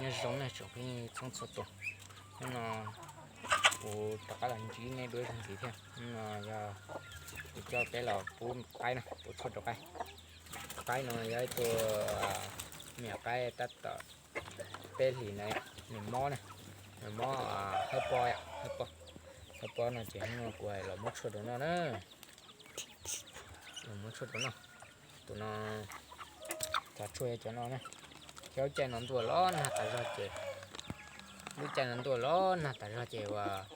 Nyob zoo nej tsoom phooj ywg txhua txhua tus, hnub no kuv rov qab los ntsib nej dua ib zaug ntxiv thiab. Hnub no yog kuv coj peb los pub qaib na, pub tshuaj rau qaib. Qaib no yog ib tug me nyuam qaib tab tom peb hlis na, nws mob na, nws mob hawb pob, hawb pob no ces hnub no kuv los muab tshuaj rau noj na. Los muab tshuaj rau noj. Tus no, cov tshuaj yog cov no na. Cov caij no ntuj los nag tas zog ces, lub caij no ntuj los nag tas zog ces uas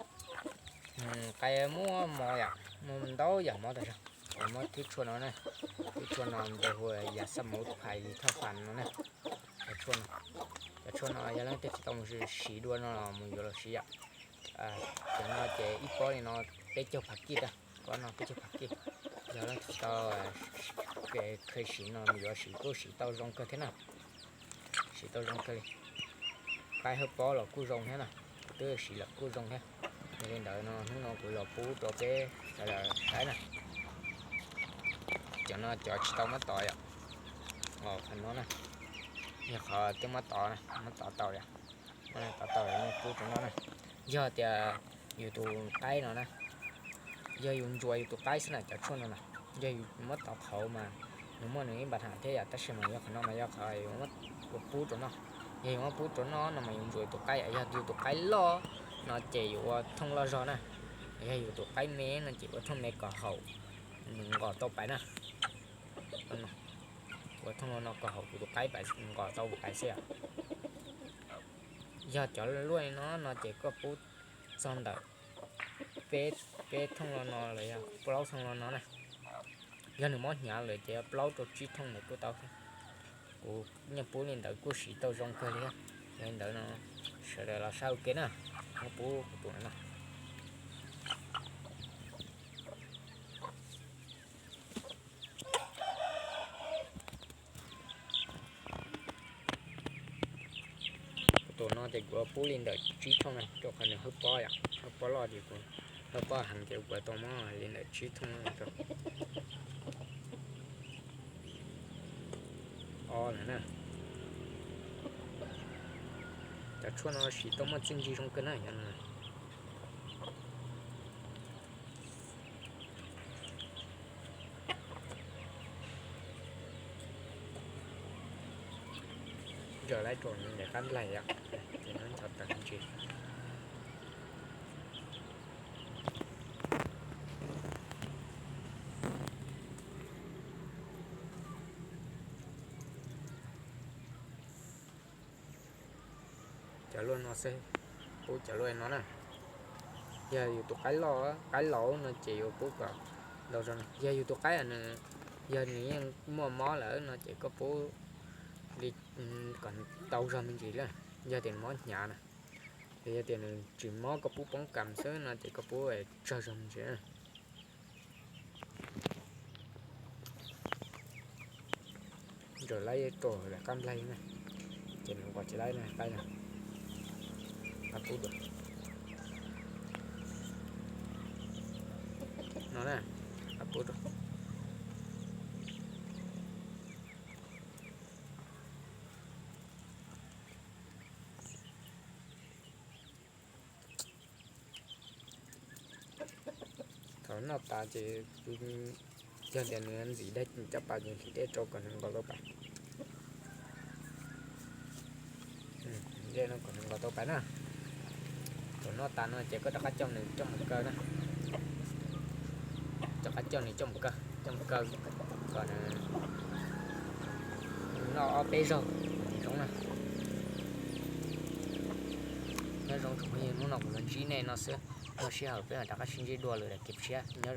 qaib muaj mob yom, muaj ntau yam mob tas zog. Ces muab thwb tshuaj no na, thwb tshuaj no npe hu yam xab muv phais li thoj fas no na. Cov tshuaj no, cov tshuaj no yog leej twg tsis tau mus siv dua no los mus yuav los siv yom. Cov no ces ib pob li no peb caug phav kij, pob no peb caug phav kij. Yog leej twg tsis tau kheev siv no mus yuav siv kuj siv tau zoo kawg thiab na. Siv tau zoo kawg li. Qaib hawb pob los kuj zoo thiab na, twb siv lawm kuj zoo thiab. Yog li ntawd no hnub no kuv los pub rau peb sawv daws saib na. Cov no cov tsis tau muab tov yom. Qhov no na, yog qhov twb muab tov, muab tov tau yom. Tov tau pub rau noj na. Yog tias yus tus qaib no na, yog yus ntsuas yus tus qaib xwb na cov tshuaj no na, yog yus muab tov qhauv mas nws muaj nws ib npa ham thiab yom, tab sis mas yog qhov no mas yog qhov yus muab pub rau noj. Yog yus muab pub rau noj no mas yus ntsuas yus tus qaib, yog yus tus qaib loj no ces yus ua thooj loj zog na. Yog yus tus qaib me no ces ua thooj me kom haum, nws nqos tau pais na. Ua thooj no kom haum kuv tus qaib nqos tau pais xwb yom. Yog cov luaj no no ces koj pub txog ntawm peb thooj lo no los yog plaub thooj lo no na. Yog nws mob hnyav lawm ces plaub rau tsib thooj ntawd kuj tau thiab. Kuv yeej pub li ntawd kuj siv tau zoo kawg li. Yog li ntawd no sawv daws los saib ua ke na, muab pub kuv tus no. Kuv tus no ces kuv pub li ntawm tsib thooj na, rau qhov nws hawb pob yom, hawb pob loj ces kuv, hawb pob heev ces kuv tau muab li ntawm tsib thooj rau. Ob lawm na. Cov tshuaj no siv tau muaj txiaj ntsig zoo kawg na yom. Ntsaws laib rau nws qab nplaig yom, ces nws ncho tawm ntsis. Cov luaj no xwb, pub cov luaj no na. Yog yus tus qaib loj, qaib laus no ces yuav pub kom ntau zog. Yog yus tus qaib nws, yog nws yeej muaj mob lawm no ces koj pub li kom tau zog me ntsis lawm, yog tias nws mob hnyav na. Yog tias nws tsis mob koj pub poob kam xwb no ces koj pub tsawg zog me ntsis. Ntsaws laib rau lawm qab nplaig na, ces nws nqos tsis laib na qaib na. Pub rau no na, pub rau. Thaum noj tas ces yog tias nws ntxim dai caj pas ces hliv dej rau kom nws nqos tau pais. Dej no kom nws nqos tau pais na. Thaum noj tas no ces koj rov qab coj nws coj mus kaw na. Rov qab coj nws coj mus kaw, coj mus kaw kom nws noj ob peb zaug zoo na. Nyob zoo tsoom phooj ywg, hnub no kuv los ntsib nej no xwb, muaj sij hawm peb mam rov qab sib ntsib dua lwm daim clip tshiab, nyob zoo.